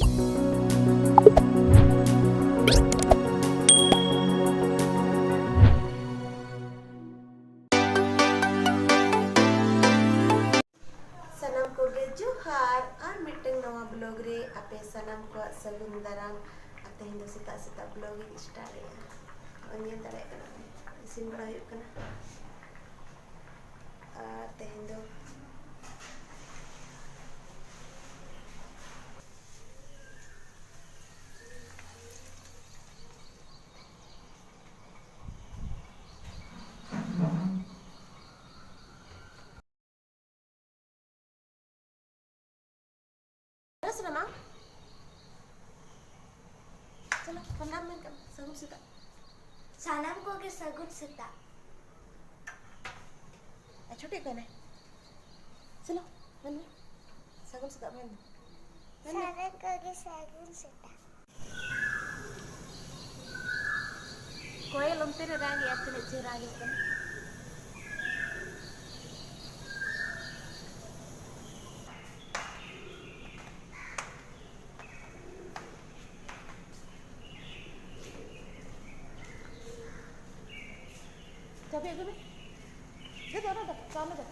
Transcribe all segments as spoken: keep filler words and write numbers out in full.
ᱥᱟᱱᱟᱢ ᱠᱚᱜᱮ ᱡᱚᱦᱟᱨ, ᱟᱨ ᱢᱤᱫᱴᱟᱝ ᱱᱟᱣᱟ vlog ᱨᱮ ᱟᱯᱮ ᱥᱟᱱᱟᱢ ᱠᱚᱣᱟᱜ ᱥᱟᱹᱜᱩᱱ ᱫᱟᱨᱟᱢ᱾ ᱟᱨ ᱛᱮᱦᱮᱧ ᱫᱚ ᱥᱮᱛᱟᱜ ᱥᱮᱛᱟᱜ vlog ᱤᱧ start ᱮᱜᱼᱟ᱾ ᱱᱚᱜᱼᱚᱭ ᱧᱮᱞ ᱫᱟᱲᱮᱭᱟᱜ ᱠᱟᱱᱟ ᱯᱮ, ᱤᱥᱤᱱ ᱵᱟᱲᱟ ᱦᱩᱭᱩᱜ ᱠᱟᱱᱟ᱾ ᱟᱨ ᱛᱮᱦᱮᱧ ᱫᱚ ᱪᱟᱞᱟᱜ ᱥᱟᱱᱟᱢᱟ? ᱪᱚᱞᱚ, ᱯᱨᱚᱱᱟᱢ ᱢᱮᱱ ᱠᱟᱜ ᱢᱮ᱾ ᱥᱟᱹᱜᱩᱱ ᱥᱮᱛᱟᱜ᱾ ᱥᱟᱱᱟᱢ ᱠᱚᱜᱮ ᱥᱟᱹᱜᱩᱱ ᱥᱮᱛᱟᱜ᱾ ᱟᱨ ᱪᱷᱩᱴᱤᱜ ᱠᱟᱱᱟᱭ᱾ ᱪᱚᱞᱚ, ᱢᱮᱱ ᱢᱮ᱾ ᱥᱟᱹᱜᱩᱱ ᱥᱮᱛᱟᱜ ᱢᱮᱱ ᱢᱮ᱾ ᱢᱮᱱ ᱢᱮ᱾ ᱥᱟᱱᱟᱢ ᱠᱚᱜᱮ ᱥᱟᱹᱜᱩᱱ ᱥᱮᱛᱟᱜ᱾ ᱠᱚᱭᱮᱞ ᱚᱱᱛᱮ ᱨᱮ ᱨᱟᱜᱮᱜᱼᱟ, ᱛᱤᱱᱟᱹᱜ ᱪᱮᱦᱨᱟ ᱟᱸᱡᱚᱢᱚᱜ ᱠᱟᱱᱟ᱾ ᱪᱟᱵᱤ ᱟᱹᱜᱩᱭ ᱢᱮ᱾ ᱫᱮ, ᱫᱮ, ᱚᱱᱟ ᱫᱚ, ᱪᱟ ᱚᱱᱟ ᱫᱚ᱾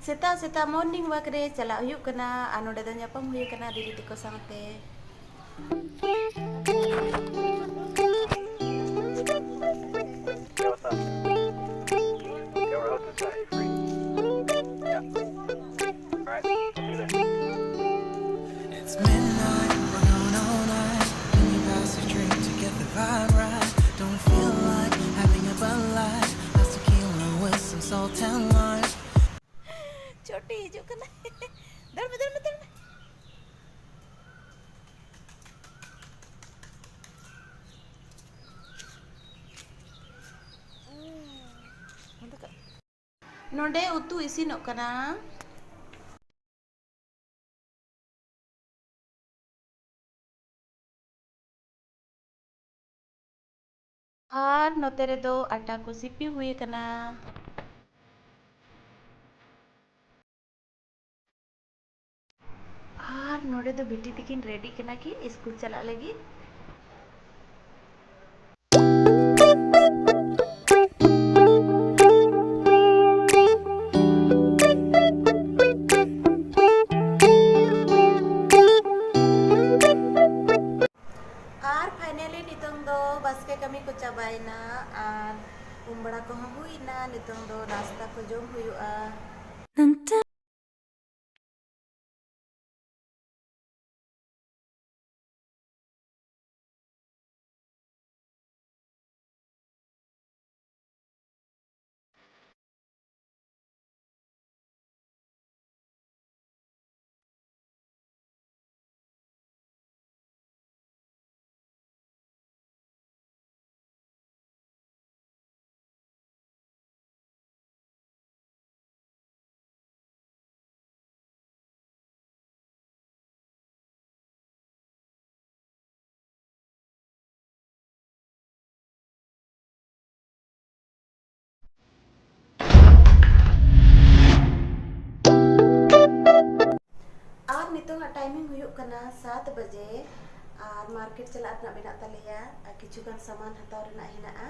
ᱥᱮᱛᱟᱜ ᱥᱮᱛᱟᱜ morning walk ᱨᱮ ᱪᱟᱞᱟᱜ ᱦᱩᱭᱩᱜ ᱠᱟᱱᱟ, ᱟᱨ ᱱᱚᱰᱮ ᱫᱚ ᱧᱟᱯᱟᱢ ᱦᱩᱭ ᱟᱠᱟᱱᱟ ᱫᱤᱫᱤ ᱛᱟᱠᱚ ᱥᱟᱶᱛᱮ᱾ It's midnight, we're going all night. Can you pass a drink to get the vibe right? Don't feel like having a Bud Light. How's tequila with some salt and lime? ᱪᱷᱩᱴᱤ ᱦᱤᱡᱩᱜ ᱠᱟᱱᱟ᱾ ᱫᱟᱹᱲ ᱢᱮ, ᱫᱟᱹᱲ ᱢᱮ, ᱫᱟᱹᱲ ᱢᱮ᱾ ᱚᱸᱰᱮ ᱠᱟᱜ᱾ ᱱᱚᱰᱮ ᱩᱛᱩ ᱤᱥᱤᱱᱚᱜ ᱠᱟᱱᱟ᱾ ᱟᱨ ᱱᱚᱛᱮ ᱨᱮᱫᱚ ᱟᱴᱟ ᱠᱚ ᱥᱤᱯᱤ ᱦᱩᱭ ᱟᱠᱟᱱᱟ᱾ ᱟᱨ ᱱᱚᱰᱮ ᱫᱚ ᱵᱤᱴᱤ ᱛᱤᱠᱤᱱ ᱨᱮᱰᱤ ᱠᱟᱱᱟ ᱠᱤ ᱥᱠᱩᱞ ᱪᱟᱞᱟᱜ ᱞᱟᱹᱜᱤᱫ᱾ ᱟᱨ finally ᱱᱤᱛᱚᱝ ᱫᱚ ᱵᱟᱥᱠᱮ ᱠᱟᱹᱢᱤ ᱠᱚ ᱪᱟᱵᱟᱭᱮᱱᱟ ᱟᱨ ᱩᱢ ᱵᱟᱲᱟ ᱠᱚᱦᱚᱸ ᱦᱩᱭᱱᱟ᱾ ᱱᱤᱛᱚᱝ ᱫᱚ ᱱᱟᱥᱛᱟ ᱠᱚ ᱡᱚᱢ ᱦᱩᱭᱩᱜᱼᱟ᱾ ᱟᱨ ᱱᱤᱛᱚᱝᱟᱜ timing ᱦᱩᱭᱩᱜ ᱠᱟᱱᱟ ᱥᱟᱛ ᱵᱟᱡᱮ᱾ ᱟᱨ market ᱪᱟᱞᱟᱜ ᱨᱮᱱᱟᱜ ᱢᱮᱱᱟᱜ ᱛᱟᱞᱮᱭᱟ, ᱟᱨ ᱠᱤᱪᱷᱩ ᱜᱟᱱ ᱥᱟᱢᱟᱱ ᱦᱟᱛᱟᱣ ᱨᱮᱱᱟᱜ ᱦᱮᱱᱟᱜᱼᱟ᱾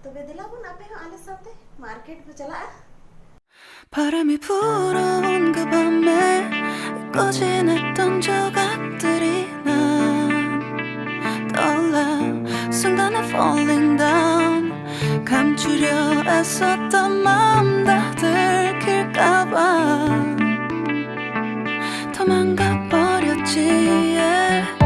ᱛᱚᱵᱮ ᱫᱮᱞᱟ ᱵᱚᱱ ᱟᱯᱮ ᱦᱚᱸ ᱟᱞᱮ ᱥᱟᱶᱛᱮ market ᱵᱚ ᱪᱟᱞᱟᱜᱼᱟ᱾ 바람이 불어온 그 밤에 잊고 지냈던 조각들이 난 떠올라 순간에 falling down 감추려 애썼던 마음 다 들킬까봐 도망가 버렸지 yeah.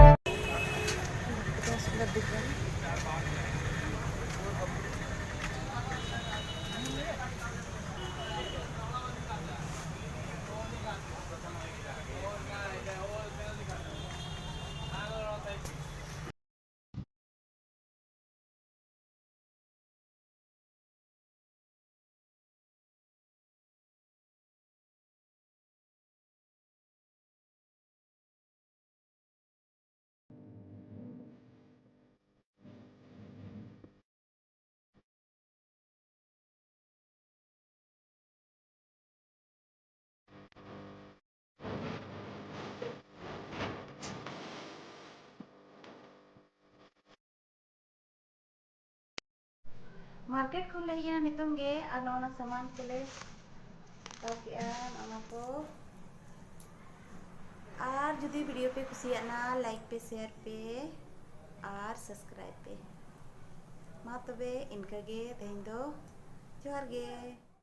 ᱢᱟᱨᱠᱮᱴ ᱠᱷᱚᱱ ᱞᱮ ᱦᱮᱡ ᱮᱱᱟ ᱱᱤᱛᱚᱝ ᱜᱮ, ᱟᱨ ᱱᱚᱣᱟ ᱥᱟᱢᱟᱱ ᱠᱚᱞᱮ ᱦᱟᱛᱟᱣ ᱠᱮᱜᱼᱟ, ᱱᱚᱜᱼᱚ ᱱᱚᱣᱟ ᱠᱚ᱾ ᱟᱨ ᱡᱩᱫᱤ ᱵᱷᱤᱰᱤᱭᱳ ᱯᱮ ᱠᱩᱥᱤᱭᱟᱜᱼᱟ, ᱞᱟᱭᱤᱠ ᱯᱮ, ᱥᱮᱭᱟᱨ ᱯᱮ ᱟᱨ ᱥᱟᱵᱥᱠᱨᱟᱭᱤᱵ ᱯᱮ᱾ ᱢᱟ ᱛᱚᱵᱮ ᱤᱱᱠᱟᱹ ᱜᱮ ᱛᱮᱦᱮᱧ ᱫᱚ, ᱡᱚᱦᱟᱨ ᱜᱮ᱾